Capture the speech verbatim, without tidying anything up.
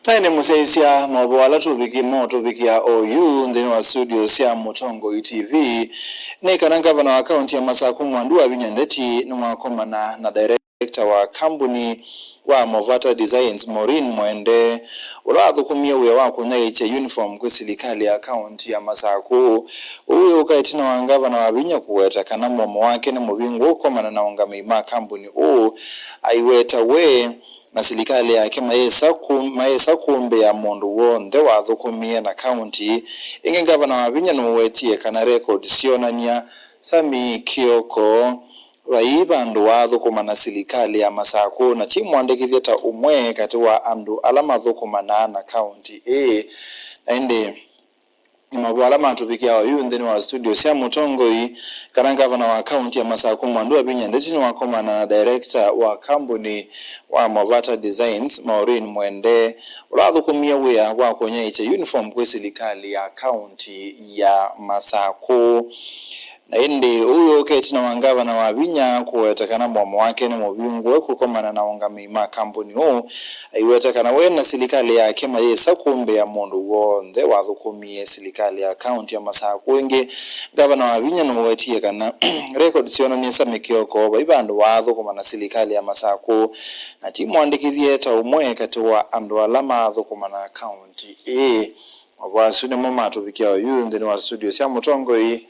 Na ĩndĩ mũsyaĩĩsya, maũvoo ala tũvikĩ-, motũvikĩa oyu nthĩnĩ wa studio sya Mũtongoi T V nĩ kana ngavana wa kaunti ya Masakũ Mwandu Wavinya Ndeti nĩwakomana na director wa kambuni wa Movata Designs, Maureen Mwende, ũla wathũkũmie wĩa wa kũnyaĩĩkya uniform kwĩ silikalĩ ya kaunti ya Masakũ. Ũu wĩũka ĩtina wa ngavana Wavinya kũweta kana mũomo wake nĩ mũvingũ kũkomana na aũngamĩi ma kambuni ũũ aiweta we na silikalĩ yake mayĩsa kũ-, mayĩsa kũmbĩa mũndũ w'onthe wathũkũmie na kaunti. Ĩngĩ, ngavana Wavinya nũwetie kana rekondi syonany'a Sammy Kioko vai vandũ waathũkũma na silikalĩ ya Masakũ, na ti mwandĩkĩthye ta ũmwe katĩ wa andũ ala mathũkũmanaa na kaunti ĩĩ. Na ĩndĩ, nĩ mavoo ala matũvikĩa oyu nthĩnĩ wa studio sya Mũtongoi kana ngavana wa kaunti ya Masakũ Mwandu Wavinya Ndeti nĩwakomana na director wa kambuni wa Movata Designs, Maureen Mwende, ũla wathũkũmie wĩa wa kũnyaĩĩkya uniform kwĩ silikalĩ ya kaunti ya Masakũ. Na ĩndĩ ũu wĩũka ĩtina wa ngavana Wavinya kũweta kana mũomo wake nĩ mũvingũe kũkomana na aũngamĩi ma kambuni ũũ, aiweta kana we na silikalĩ yake mayĩsa kũmbĩa mũndũ w'onthe wathũkũmie silikalĩ ya kaunti ya Masakũ. Ĩngĩ, ngavana Wavinya nũwetie kana rekondi syonany'a Sammy Kioko vai vandũ waathũkũma na silikalĩ ya Masakũ, na ti mwandĩkĩthye ta ũmwe katĩ wa andũ ala maathũkũma na kaunti ĩĩ. Mavoo asu nĩmo matũvikĩa oyu nthĩnĩ wa studio sya Mũtongoi